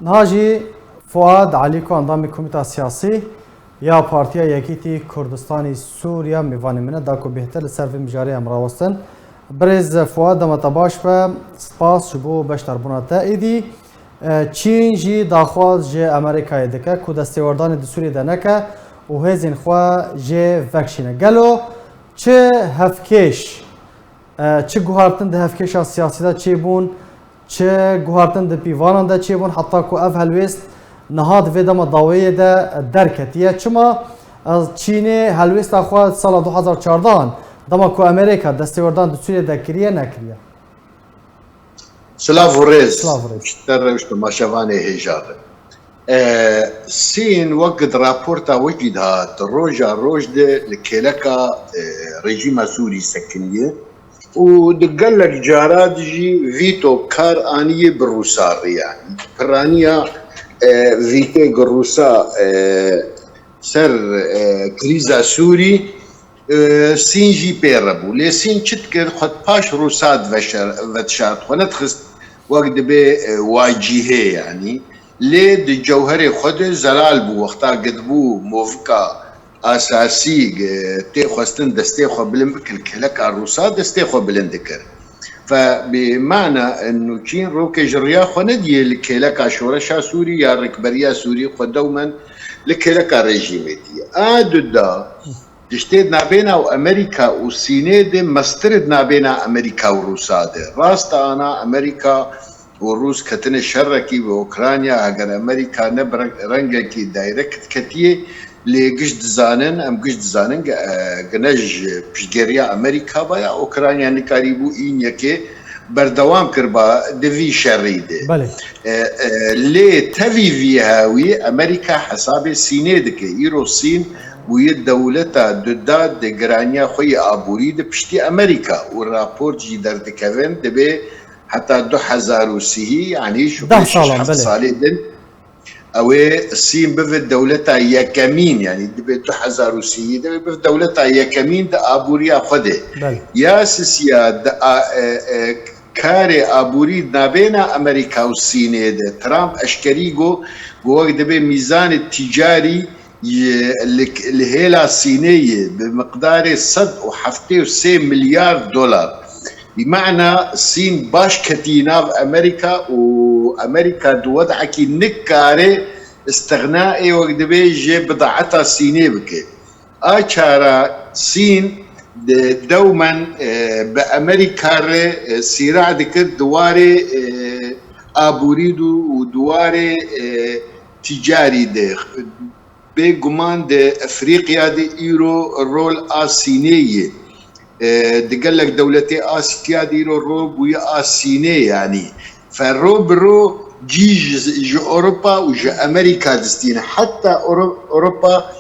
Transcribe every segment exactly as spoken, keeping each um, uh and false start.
Niha jî Fuad Elîko, endamê Komîta Siyasî ya Partiya Yekîtî Kurdistanî Sûriya, mêvanê min e, da ku bêhtir li ser vê mijarê em rawestin. Birêz Fuad, dema te baş be, spas ji bo beşdarbûna te êdî. E, Çîn jî daxwaz ji Amerîkayê dike ku destêwerdanê di Sûriyê de neke û hêzên xwe jê vekişîne. Gelo çi hevkêş, e, çi guhartin di hevkêşa siyasî de çêbûn, çi guhartin di pîvanan de çêbûn, heta ku ev helwêst niha di vê dema daweyê de derketiye? Çima, e, Çînê helwêsta xwe sala du hezar çardehan, dema ku Amerîka destêwerdan di Sûriyê de kiriye, nekiriye? Silav û rêz. Silav û rêz. Ji te re û ji temaşevanê hêja be. E, Sîn wek di raporta we jî dihat, roja roj de li kêleka, e, rejîma Sûrî sekiniye û di gelek cara de jî vîto kar aniye bi Rûsa re, yanî piraniya, e, vîtê ku Rûsa, e, ser, e, krîza Sûrî, e, Sîn jî pê re bû. Lê Sîn çi dikir? Xwe paş Rûsa diveşer-, vedişart. Xwe nedixist wek dibê, e, wacîhê, yanî. Lê di cewherê xwe de zelal bû. Wexta ku dibû movika asasî, e, tê xwestin destê xwe bilind bikir, kêleka Rûsa destê xwe bilind dikir. Fe bi mana Nûçîn rokê ji riya xwe nediyê li kêleka şoreşa Sûrî ya rêkberiya Sûrî xwe dewmen li kêleka rejîmê diye. A du da, tiştê di nabêna û Amerîka û Sînê de mestir di nabêna Amerîka û Rûsa de. Rast e, ana Amerîka û Rûs ketine şerekî bi Ukrayna, heger Amerîka ne bi reng-, rengekî direct ketiye, lê giş dizanin, em giş dizanin, e, gine ji piştgiriya Amerîka ve ya Ukrayna nikarîbû în yekê berdewam kiriba di vî şerî de. Belê. E, e, lê tevî vî hewî Amerîka hesabê Sînê dike. Îro Sîn bûye dewleta duda di giraniya xwe yê aborî de piştî Amerîka û raport jî derdikevin, dibê heta du hezar û sî, yanî ji Deh xwe şeş salan, heft belê. salê din, ew ê Sîn bibe dewleta yekemîn, yanî dibê du hezar û sî, dibê bibe dewleta yekemîn di aboriya xwe de. Belê. Ya sisiya di a-, e, e, karê aborî nabêna Amerîka û Sînê de. Trump eşkerî got, got wek dibê mîzanê tîcarî yê li, li hêla Sînê yê bi miqdarê sed û heftê û sê milyar dolar. Bi mana Sîn baş ketî nav Amerîka û Amerîka di wedekî nikare îstixna ê wek dibê ji bidaeta Sînê bike. A çara Sîn di dewmen, e, bi Amerîka re, e, sîra dikir di warê, e, aborî de û di warê, e, tîcarî de. Bêguman di Efrîqya de îro rol a Sînê ye. E, di gelek dewletê Asya de îro rol bûye a Sînê, yanî. Fe ro bi ro cî ji, ji Ewropa û ji Amerîka distîne. Heta Ewro-, Ewropa,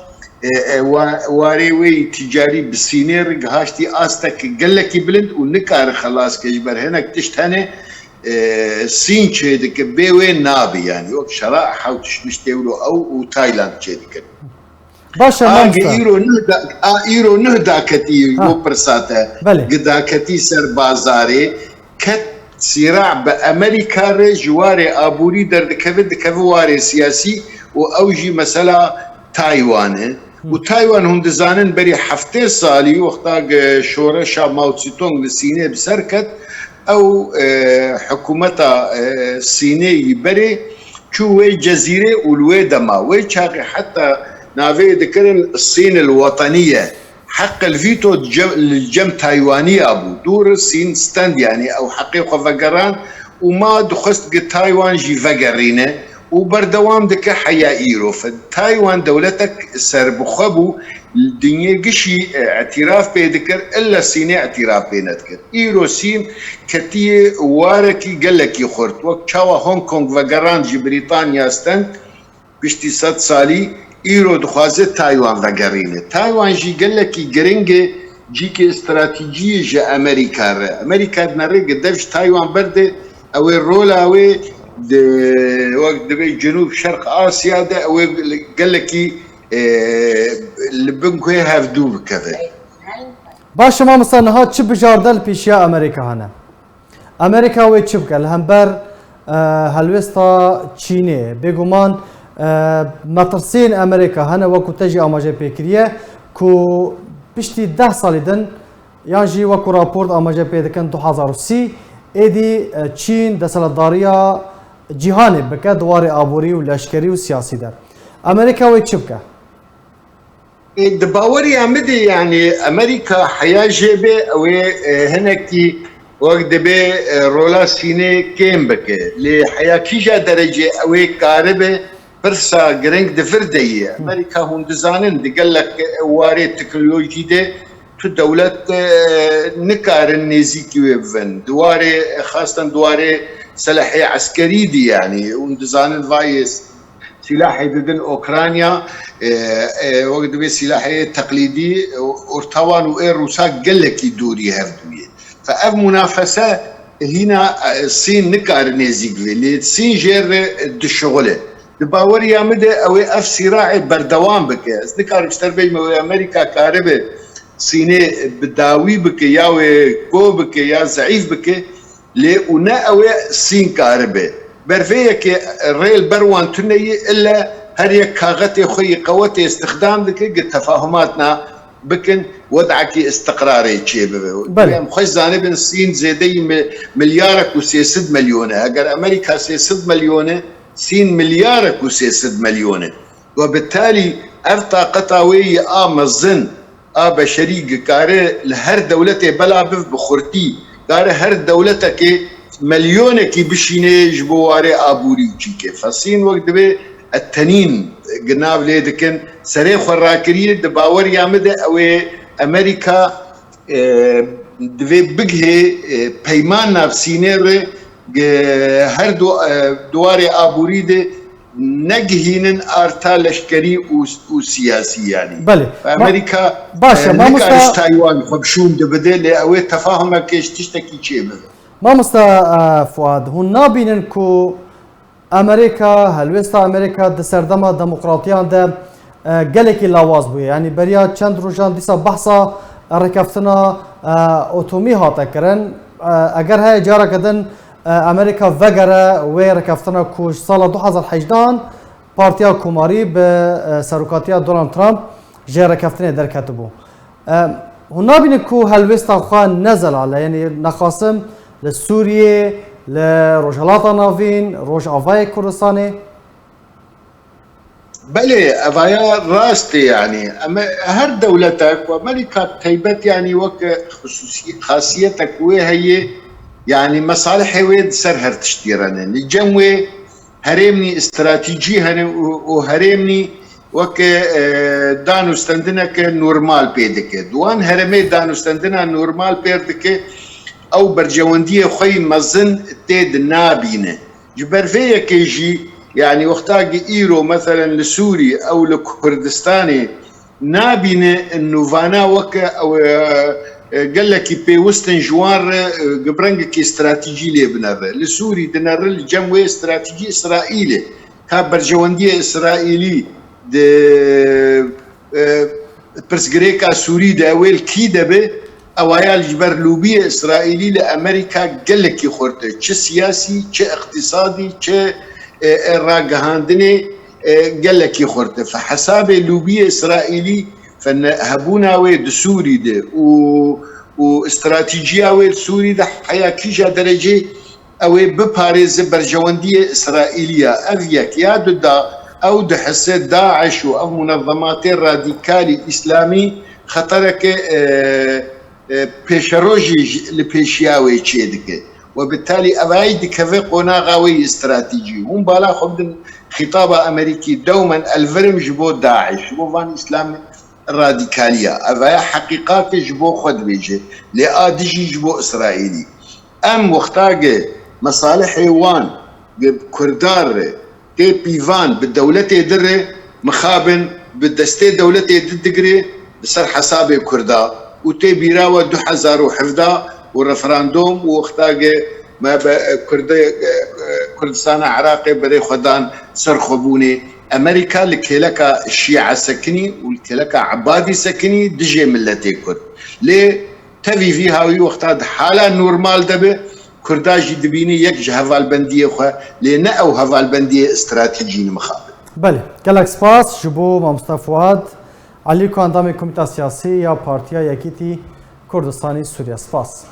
e, e, wa-, warê wê yî tîcarî bi Sînê re gihaştî astek gelekî bilind û nikare xelas ke ji ber hinek tişt hene, e, Sîn çêdike, bê wê nabe, yanî wek şera hewt şeş tewro ew û Tayland çêdikin. Baş e, A mamoste. Îro nuh da, a îro nuh daketî Ha. bo pirsa te. Belê. Gi daketî ser bazarê, ket sîra bi Amerîka re ji warê aborî derdikeve, dikeve warê siyasî û ew jî mesela Taywan e. Hı. Û Taywan hûn dizanin berî heftê salî wexta ge şoreşa Mao Zedong li Sînê bi ser ket, ew, e, hikûmeta, e, Sînê yî berê çû wê cezîrê û li wê dema, wê çaxê heta navê dikirin Sîn el Weteniye. Heq el vîto di cem, li cem Taywanî ya bû. Dûr Sîn stend, yanî ew heqê xwe vegeran û ma dixwest gi Taywan jî vegerîne û berdewam dike heya îro. Fe Taywan dewletek serbixwe bû, dinyê gişî, e, îtîraf pê dikir, illa Sînê îtîraf pê nedikir. Îro Sîn ketiye warekî gelekî xurt. Wek çawa Hong Kong vegeran ji Brîtanya stend, piştî sed salî, îro dixwaze Taywan vegerîne. Taywan jî gelekî giring e, cîkê stratejî ye ji Amerîka re. Amerîka di nerê gi dev ji Taywan berde, ew ê rola wê di, wek dibê Cinûb Şerq Asya de, ew ê gelekî, e, li bin guhê hevdû bikeve. Baş e mamoste, niha çi bijarte li pêşiya Amerîka hene? Amerîka wê çi bike li hember E, helwêsta Çînê, bêguman, e, metirsiyên Amerîka hene, wekû te jî amaje pê kiriye ku piştî deh salî din yan jî wekû raport amaje pê dikin du hezar û sî, êdî, e, Çîn desthilatdariya cîhanê bike di warê aborî û leşkerî û siyasî de. Amerîka wê çi bike? Ê, di baweriya min de, yanî Amerîka heya jê bê, ew ê, e, hinekî wek dibê, e, rola Sînê kêm bike. Lê heya kîja derecê ew ê karibe, pirsa giring di vir de ye. Amerîka, hûn dizanin, di gelek warê teknolojî de tu dewlet, e, nikarin nêzîkî wê bibin. Di warê, e, xastan di warê selehê eskerî de, yanî hûn dizanin vayê silahê didin Ukrayna, e, e, wek dibê silahê teqlîdî, e, orta wan û ê Rûsa gelekî dûrî hevdû ye. Fe ev munafese hîna, e, Sîn nikare nêzîk vê, lê Sîn jê re dişuxile. Di baweriya min de ew ê ev sîraê berdewam bike. Ez nikarim ji te re bêjim ew ê Amerîka karibe Sînê bi dawî bike, ya wê ko bike, ya zeîf bike. Lê û ne ew ê Sîn karibe. Ber vê yekê rê li ber wan tune ye, ille her yek kaxetê xwe yê qewetê îstixdam dike, gi tefahumatna bikin, wed'ekî îstiqrarê çêbibe. Belê. Em xweş zanibin, Sîn zêdeyî mi-, milyarek û sê sed milyon e. Eger Amerîka sê sed milyon e, Sîn milyarek û sê sed milyon e. We bi talî ev taqeta wê yê a mezin a beşerî gi kare li her dewletê bela biv bi xurtî, kare her dewletekê milyonekî bişîne ji bo warê aborî û çîkê. Fesîn wek divê etenîn gi nav lê dikin, serê xwe rakiriye, di baweriya min de ew ê Amerîka, e, divê bigihê, e, peyman nav Sînê re, e, her du, e, di warê aborî de negihînin arta leşkerî û, û siyasî, yanî. Belê. Ma-, Amerîka, baş e, e, mamosta nikare ji Taywan xwe bi şûn dibide, lê ew ê tefahumekê ji tiştekî çêbibe. Mamosta, e, Fuad, hûn nabînin ku Amerîka, helwêsta Amerîka di serdema demokratiyan de, e, gelekî lawaz bûye. Yanî beriya çend rojan dîsa behsa rêkeftina, e, otomî hate kirin. E, eger heye careke din, e, Amerîka vegere wê rêkeftina ku ji sala du hezar hejdehan Partiya Komarî bi, e, serokatiya Donald Trump jê rêkeftinê derketibû. E, hûn nabînin ku helwêsta xwe ne zelal e, yanî nexasim li Sûriyê, li Rojhilata Navîn, Rojavayê Kurdistanê? Belê, evaya rast e, yanî. Em her dewletek, ku Amerîka bi taybet, yanî wek xusûsî-, xasiyetek wê heye, yanî mesalihê wê di ser her tiştî re ne. Li cem wê herêmnî stratejî hene û, û herêmnî weke, e, danûstendineke normal pê dike. Di wan herêmê danûstendina normal pêr dike, ew berjewendiyê xwe yî mezin tê di nabîne. Ji ber vê yekê jî, yanî wexta ki îro, meselen li Sûrî ew li Kurdistanê nabîne nûvana weke ew, e, e, gelekî pêwist in ji wan re, e, bi rengekî stratejî lê binere. Li Sûrî dinere, li cem wê stratejî Îsraîlê. Ka berjewendiyê Îsraîlî di, e, pirsgirêka Sûrî de wê li kî de be, ewaya ji ber lobiyê Îsraîlî li Amerîka gelekî xurt e. Çi siyasî, çi iqtîsadî, çi, e, e, ragihandinê, e, gelekî xurt e. Fe hesabê lobiyê Îsraîlî, fe ne-, hebûna wê di Sûrî de û, û stratejiya wê di Sûrî de heya kîja derecê ew ê biparêze berjewendiyê Îsraîlî ya. Ev yek. Ya du da, ew dihise DAIŞ û ev munezematê radîkalî îslamî xetereke, e, e, pêşerojî ji, li pêşiya wê çêdike. We bi talî evayî dikeve qonaxa wê yê stratejî. Hûn bala xwe bidin xîtaba Amerîkî dewmen elvirim ji bo DAIŞ, ji bo van îslam radîkaliya. Evaya heqîqatê ji bo xwe dibêje. Lê a dijî ji bo Îsraîlî. Em wexta ge mesalihê wan ge bi Kurdan re tê pîvan bi dewletê din re mixabin bi destê dewletê din digire bi ser hesabê Kurda û tê bîra we du hezar û hevdeh û referandûm û wexta ge me be Kurde, Kurdistana Iraqê berê xwe dan ser xwebûnê. Amerîka li kêleka Şîe sekinî û li kêleka Ebadî sekinî dijê miletê Kurd. Lê tevî vî hawî wexta di hala normal de be, Kurda jî dibîne yek ji hevalbendiyê xwe, lê ne ew hevalbendiyê stratejî li mixabin. Belê, gelek spas ji bo mamosta Fuad Elîko, endamê Komîta Siyasî ya Partiya Yekîtî Kurdistanî Sûriye. Spas.